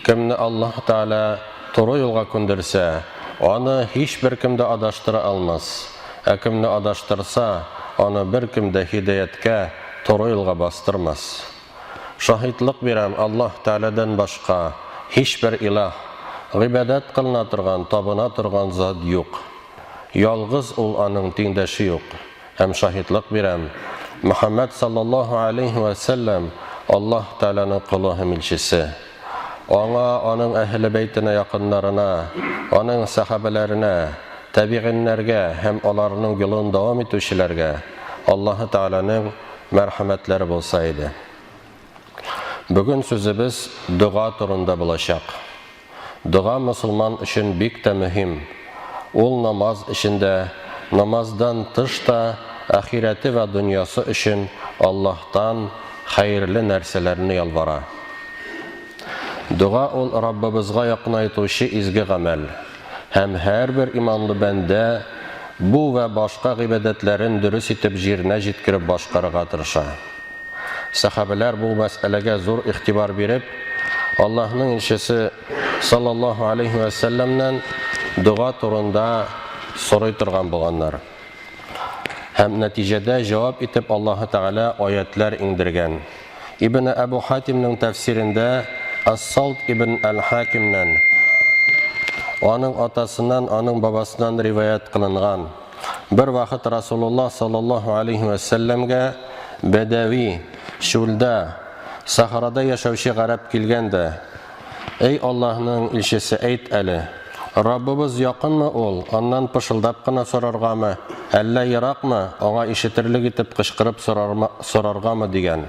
Кемне Аллаһ Тәгалә туры юлга күндерсә, аны һичбер кем дә адаштыра алмас, ә кемне адаштырса, аны беркем дә һидаяткә, туры юлга бастырмас. Шаһитлык бирәм, Аллаһ Тәгаләдән башка һичбер илаһ, гыйбадәт кылына торган, табына торган зат юк. Ялгыз Ул, Аның тиңдәше юк. Һәм шаһитлык бирәм, Мөхәммәд саллаллаһу алейһи вә сәлләм Аллаһ Тәгаләнең колы һәм илчесе. Аңа, аның әһеле бәйтенә якыннарына, аның сәхабәләренә, тәбигыйннәргә һәм аларның юлын дәвам итүчеләргә Аллаһы Тәгаләнең мәрхәмәтләре булса иде. Бүген сүзебез дога турында булачак. Дога мосылман өчен бик тә мөһим. Ул намаз эчендә, намаздан тыш та ахирәте вә дөньясы өчен Аллаһтан хәерле нәрсәләрне ялвара. Дога ул Раббыбызга якынайтучы изге гамәл. Һәм һәрбер иманлы бәндә бу вә башка гыйбадәтләрен дөрес итеп җиренә җиткереп башкарырга тырыша. Сәхабәләр бу мәсьәләгә зур игътибар биреп, Аллаһның илчесе саллаллаһу алейһи вә сәлләмнән дога турында сорый торган булганнар. Һәм нәтиҗәдә җавап итеп Аллаһы Тәгалә аятьләр иңдергән. Ибн Әбу Хатимның тәфсирендә Ас-Салт ибн Әл-Хакимнән, аның атасыннан, аның бабасыннан риваять кылынган. Бер вакыт Расулуллаһ саллаллаһу алейһи вә сәлләмгә бәдәви, чүлдә, сахарада яшәүче гарәп килгән дә, Эй Аллаһның илчесе, әйт әле, Раббыбыз якынмы ул, аннан пышылдап кына сораргамы, әллә еракмы, аңа ишетерлек итеп кычкырып сораргамы, дигән.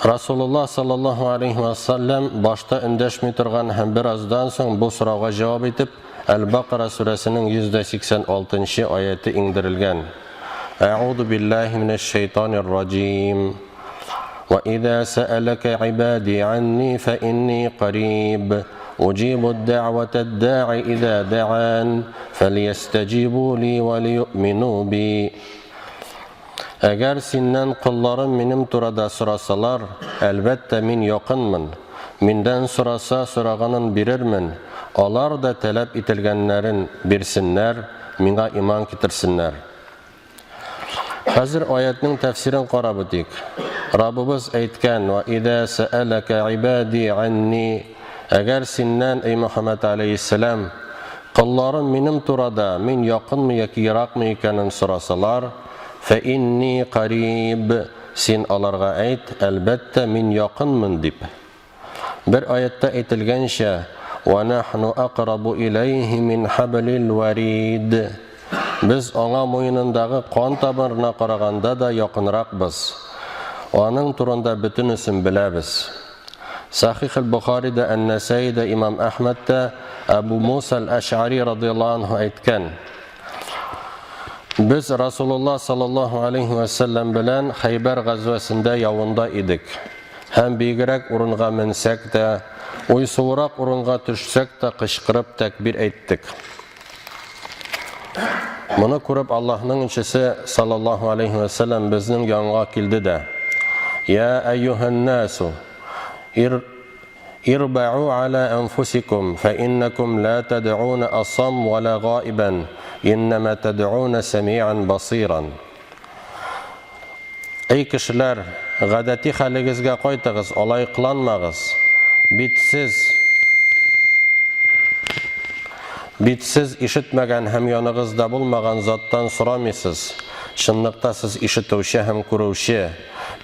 Расулуллаһ саллаллаһу алейһи ва саллям башта эндәшми торган һәм бераздан соң бу сорауга җавап итеп Әл-Бакара сүрәсенең 186 нчы аяте иңдерелгән. Әгъузу биллаһи минәш шайтанир раҗим. Ва иза сәәләкә гыйбади анни фә инни кариб. Уҗибу дәгъватад даи иза даан, фәльястәҗибу ли ва лиюъмину би. Әгәр синнән колларым минем турада сорасалар, әлбәттә, мин якынмын. Миндән сораса, сораганын бирермен, алар да таләп ителгәннәрен бирсеннәр, миңа иман китерсеннәр. Хәзер аятьнең тәфсирен карап үтик. Раббыбыз әйткән, Ва иза сәәләкә гыйбади анни, Әгәр синнән, эй Мөхәммәд аләйһиссәлам, Колларым минем турада, мин якынмы яки еракмы икәнен сорасалар, фә инни кариб, син аларга әйт, әлбәттә, мин якынмын, дип. Бер аятьтә әйтелгәнчә, Вә нахну акрабу иләйһи мин хәблил вәрид. Без аңа муенындагы кан тамырына караганда да якынракбыз. Аның турында бөтенесен беләбез. Сахих әл-Бохарида, Ән-Нәсаида, имам Әхмәдтә Әбу Муса әл-Әш'ари радыяллаһу анһу әйткән: Без Расулуллаһ саллаллаһу алейһи вә сәлләм белән Хәйбәр газвәсендә явында идек. Һәм биегрәк урынга менсәк тә, уйсуырак урынга төшсәк тә кычкырып тәкбир әйттек. Моны күреп Аллаһның илчесе саллаллаһу алейһи вә сәлләм безнең янга килде дә: Я әйюһән насу, ир Ирбa'у аля анфусикум, фә иннакум ла тад'уна асам ва ла гаибан, иннама тад'уна сами'ан басиран. Эй кешеләр, гадәти хәлегезгә кайтыгыз, алай кыланмагыз. Бит сез Бит сез ишетмәгән һәм яныгызда булмаган заттан сорамыйсыз. Чынлыкта сез ишетүче һәм күрүче.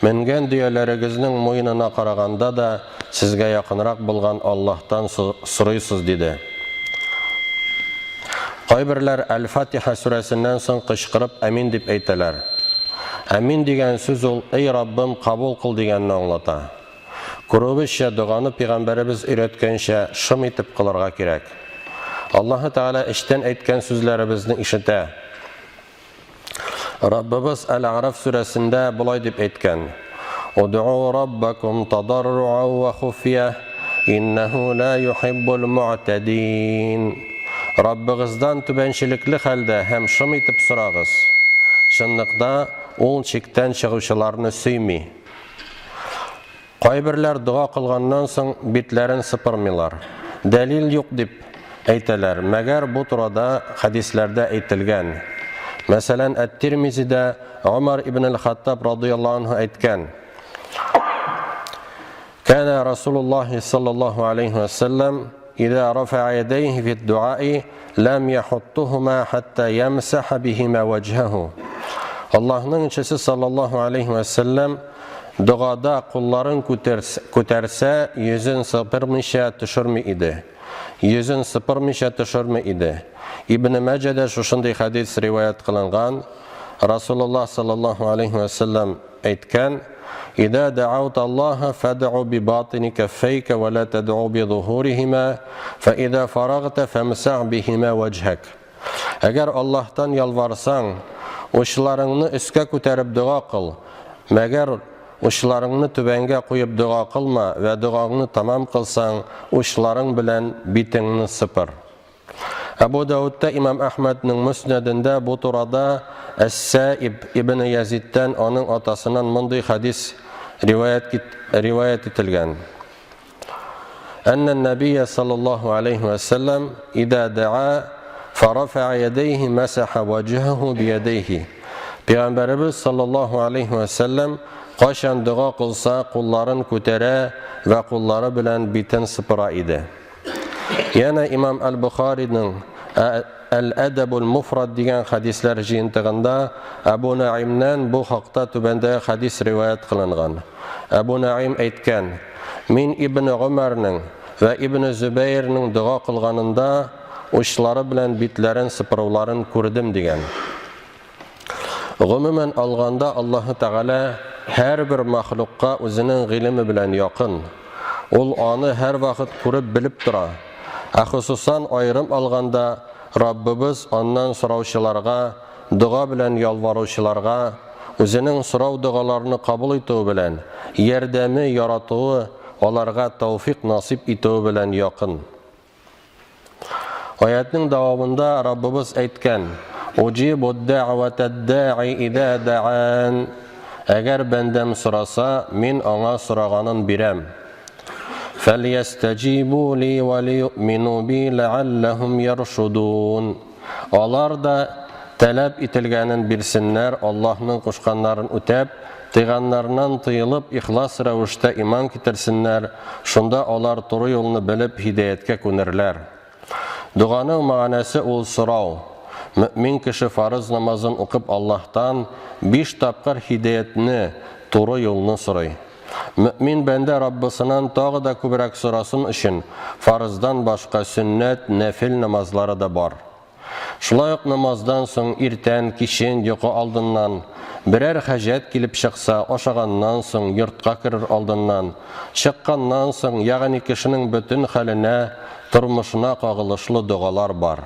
Менгән дөяләрегезнең муенына караганда да сезгә якынрак булган Аллаһтан сорыйсыз, диде. Кайберләр Әл-Фатиха сүрәсеннән соң кычкырып Әмин дип әйтәләр. Әмин дигән сүз ул Эй Раббым, кабул кыл дигәнне аңлата. Күрүебезчә, доганы пәйгамбәребез өйрәткәнчә шым итеп кылырга кирәк. Аллаһы Тәгалә эчтән әйткән сүзләребезне ишетә. Раббыбыз Әл-Араф сүрәсендә болай дип әйткән: Уд'у раббакум тадарруа ва хуфия, иннәһу ла юхиббул му'тадин. Раббыгыздан түбәнчелекле хәлдә һәм шым итеп сорагыз. Чынлыкта, ул чиктән чыгучыларны сөйми. Кайберләр дога кылганнан соң битләрен сыпырмыйлар. Дәлил юк дип әйтәләр, мәгәр бу турада хәдисләрдә әйтелгән. Мәсәлән, Әт-Тирмизидә Омар ибн әл-Хаттаб радыяллаһу анһу әйткән: Кана Расулуллаһи саллаллаһу алейһи ва сәлләм иза рафа'a ядайһи фи дуаи ләм яхуттуһума хатта ямсаха бихима ваҗһаһу. Аллаһның илчесе саллаллаһу алейһи ва сәлләм догада кулларын күтәрсә, йөзен сыпырмыйча төшерми иде. Йөзен сыпырмыйча төшерми иде. Ибн Мәҗәдә шушындый хәдис риваять кылынган. Расулуллаһ саллаллаһу алейһи ва сәлләм әйткән, Идә дәгаута Аллаһа фәдгу би батини кәффәйкә вә лә тәдгу би зуһурихима, фә идә фарагта фәмсәх бихима вәҗһәк. Әгәр Аллаһтан ялварсаң, учларыңны өскә күтәреп дога кыл, мәгәр учларыңны түбәнгә куеп дога кылма вә догаңны тәмам кылсаң, учларың белән битеңне сыпыр. Әбу Даудта имам Әхмәднең Мөснәдендә бу турада Әс-Саиб ибн Язидтән аның атасыннан мондый хәдис риваять риваять ителгән. Әннә Нәбия саллаллаһу алейхи ва саллям ида да'a фарафа ядейхи масаха ваҗһаһу биядейхи. Пәйгамбәребез саллаллаһу алейхи ва саллям кайчан дога кылса, кулларын күтәрә вә куллары белән битен сыпыра иде. Янә имам Әл-Бухариның Әл-Әдәбул Муфрад дигән хәдисләр җыентыгында Әбу Наимнән бу хакта түбәндәге хәдис риваять кылынган. Әбу Наим әйткән: Мин Ибн Гомәрнең вә Ибн Зөбәйрнең дога кылганында учлары белән битләрен сыпыруларын күрдем дигән. Гомумән алганда, Аллаһы Тәгалә һәрбер мәхлукка үзенең гыйлеме белән якын. Ул аны һәрвакыт күреп-белеп тора. Ә хосусан аерым алганда, Раббыбыз аннан сораучыларга, дога белән ялваручыларга, үзенең сорау-догаларны кабул итүе белән, ярдәме, яратуы, аларга тәүфик насыйп итүе белән якын. Аятның дәвамында Раббыбыз әйткән: "Уҗибу дәгъватад-даи иза даан." Әгәр бәндәм сораса, мин аңа сораганын бирәм. Фәльястәҗибу ли ва лиюъмину би ләалләһум яршудун. Алар да таләп ителгәнен бирсеннәр, Аллаһның кушканнарын үтәп, тыйганнарыннан тыелып, ихлас рәвештә иман китерсеннәр, шунда алар туры юлны белеп, һидәяткә күнерләр. Доганың мәгънәсе ул сорау. Мөэмин кеше фарыз намазын укып Аллаһтан биш тапкыр һидәятне, туры юлны сорый. Мөэмин бәндә Раббысынан тагы да күбрәк сорасын өчен фарыздан башка сөннәт, нәфел намазлары да бар. Шулай ук намаздан соң, иртән, кичен, йокы алдыннан, берәр хаҗәт килеп чыкса, ашаганнан соң, йортка керер алдыннан, чыкканнан соң, ягъни кешенең бөтен хәленә, тормышына кагылышлы догалар бар.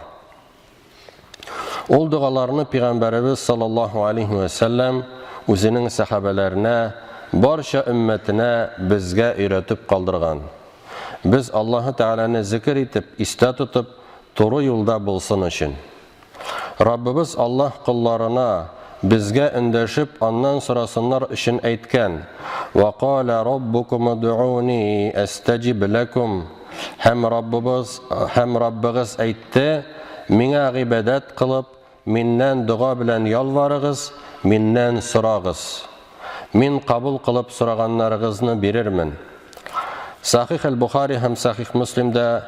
Ул догаларны Пәйгамбәребез саллаллаһу алейһи вә сәлләм үзенең сәхабәләренә, барча өммәтенә, безгә өйрәтеп калдырган. Без Аллаһы Тәгаләне зикер итеп, истә тотып, туры юлда булсын өчен. Раббыбыз Аллаһ колларына, безгә эндәшеп, аннан сорасыннар өчен әйткән: "Ва каля раббукум удъуни астаҗиб ләкум." Һәм Раббыбыз, һәм Раббыгыз әйтте, Миңа гыйбадәт кылып, миннән дога белән ялварыгыз, миннән сорагыз. Мин кабул кылып сораганнарыгызны бирермен. Сахих әл-Бухари һәм Сахих Муслимдә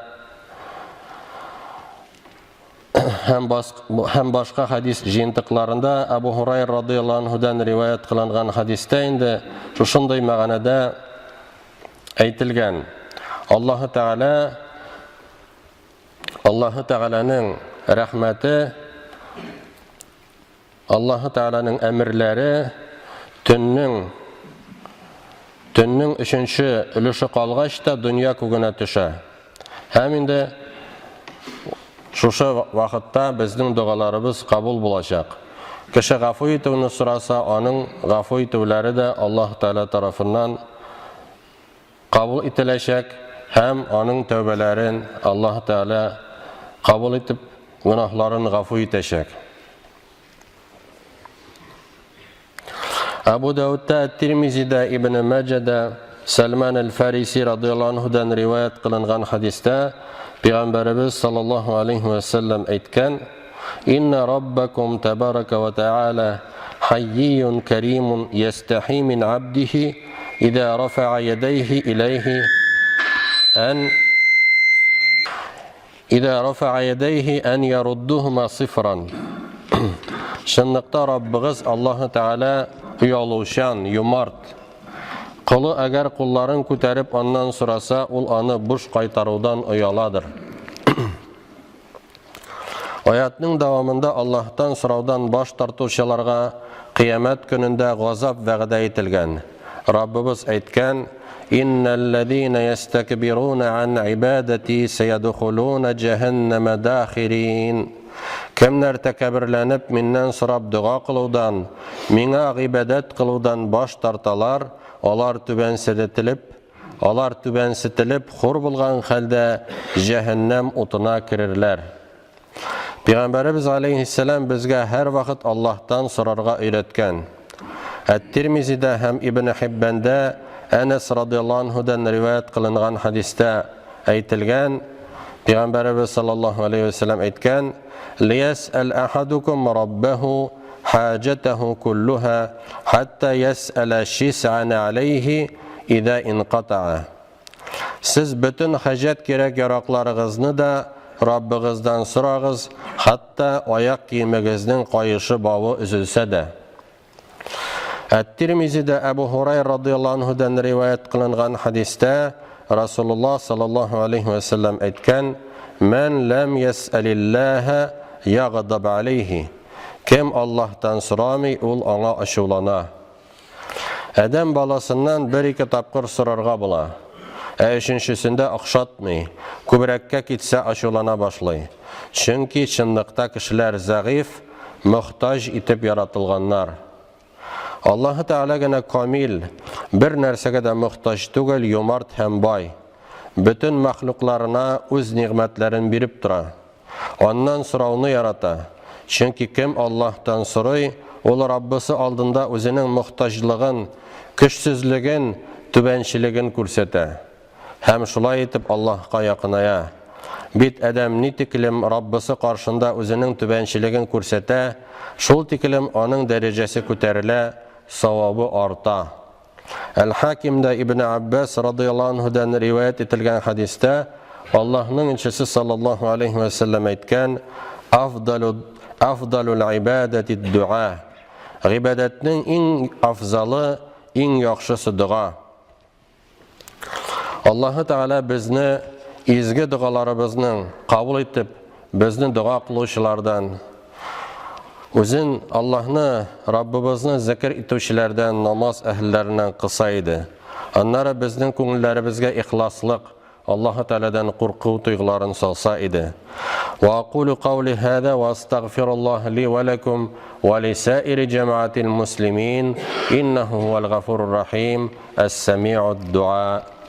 һәм, бас, һәм башка хәдис җыентыкларында Абу Һурайр радыяллаһу анһудан риваять кылынган хәдистә инде шушындый мәгънәдә әйтелгән. Аллаһы Тәгалә Аллаһы Тәгаләнең рәхмәте Аллаһы Тәгаләнең әмерләре төннең төннең өченче өлеше калгач та дөнья күгенә төшә. Һәм инде шушы вакытта безнең догаларыбыз кабул булачак. Кеше гафу итүне сораса, аның гафу итүләре дә Аллаһ Тәгалә тарафыннан кабул ителәчәк һәм аның тәүбәләрен Аллаһ Тәгалә кабул итеп, гөнаһларын гафу итәчәк. Абу Даудта, Тирмизида, Ибн Маҗада. Сәлман әл-Фариси радыяллаһу анһудан риваять кылынган хәдистә Пәйгамбәребез саллаллаһу алейһи вә сәлләм әйткән: "Инна раббакум табарака ва тааля хаййун каримун ястахи мин абдихи иза рафаа ядайхи илайхи ан Иза рафаа ядайхи ан яруддухума сифран." Чынлыкта Раббыгыз Аллаһы Тәгалә оялучан, юмарт. Колы әгәр кулларын күтәреп аннан сораса, ул аны буш кайтарудан ояладыр. Аятның дәвамында Аллаһтан сораудан баш тартучыларга кыямәт көнендә газап вәгъдә ителгән. Раббыбыз әйткән: "Иннәлләзина ястәкбируна ан ибадати сәядхулуна җәһәннәмә дахирин." Кемнәр тәкәбберләнеп миннән сорап дога кылудан, миңа гыйбадәт кылудан баш тарталар, алар түбәнсетелеп, алар түбәнсетелеп хур булган хәлдә җәһәннәм утына керерләр. Пәйгамбәребез алейһиссәлам безгә һәрвакыт Аллаһтан сорарга өйрәткән. Әт-Тирмизидә һәм Ибн Хиббәндә Әнәс радыяллаһу анһудан риваять кылынган хәдистә әйтелгән, Пәйгамбәребез саллаллаһу алейһи вә сәлләм әйткән: "Лиясәл ахадукум раббаһу хаҗатаһу куллуһа хатта ясәлә шис'ан алейһи иза инкатаа." Сез бөтен хаҗәт кирәк-яракларыгызны да Раббыгыздан сорагыз, хәтта аяк киемегезнең каешы бавы өзелсә дә. Әт-Тирмизидә Әбу Һурайр радыяллаһу анһудан риваять кылынган хәдистә Расулуллаһ саллаллаһу алейһи вә сәлләм әйткән: "Мән ләм ясәлиллаһа ягъдаб алейһи." Кем Аллаһтан сорамый, ул аңа ачулана. Адәм баласыннан бер-ике тапкыр сорарга була. Ә өченчесендә охшатмый, күбрәккә китсә ачулана башлый. Чөнки чынлыкта кешеләр зәгыйфь, мохтаҗ итеп яратылганнар. Аллаһы Тәгалә генә камил, бер нәрсәгә дә мохтаҗ түгел, юмарт һәм бай. Бөтен мәхлукларына үз нигъмәтләрен биреп тора. Аннан сорауны ярата. Чөнки кем Аллаһтан сорый, ул Раббысы алдында үзенең мохтаҗлыгын, көчсезлеген, түбәнчелеген күрсәтә. Һәм шулай итеп Аллаһка якыная. Бит адәм ни тиклем Раббысы каршында үзенең түбәнчелеген күрсәтә, шул тиклем аның дәрәҗәсе күтәрелә, савабы арта. Әл-Хакимдә Ибн Аббас радыяллаһу анһудан риваять ителгән хәдистә Аллаһның илчесе саллаллаһу алейһи вә сәлләм әйткән: "Афдалу афдалул ибадати дуа." Гыйбадәтнең иң афзалы, иң яхшысы дога. Аллаһы Тәгалә безне изге догаларыбызның кабул итеп, безне дога кылучылардан, үзен Аллаһны, Раббыбызны зикр итүчеләрдән, намаз әһелләреннән кылса иде. Аннары безнең күңелләребезгә ихласлык, Аллаһы Тәгаләдән курку тойгыларын салса иде. Ва акулу каули һаза ва астагфируллаһ ли ва лакум ва лисаири җәмәгатил муслимин иннаху хуал гафурур рахим. Әс-сәми'уд дуа.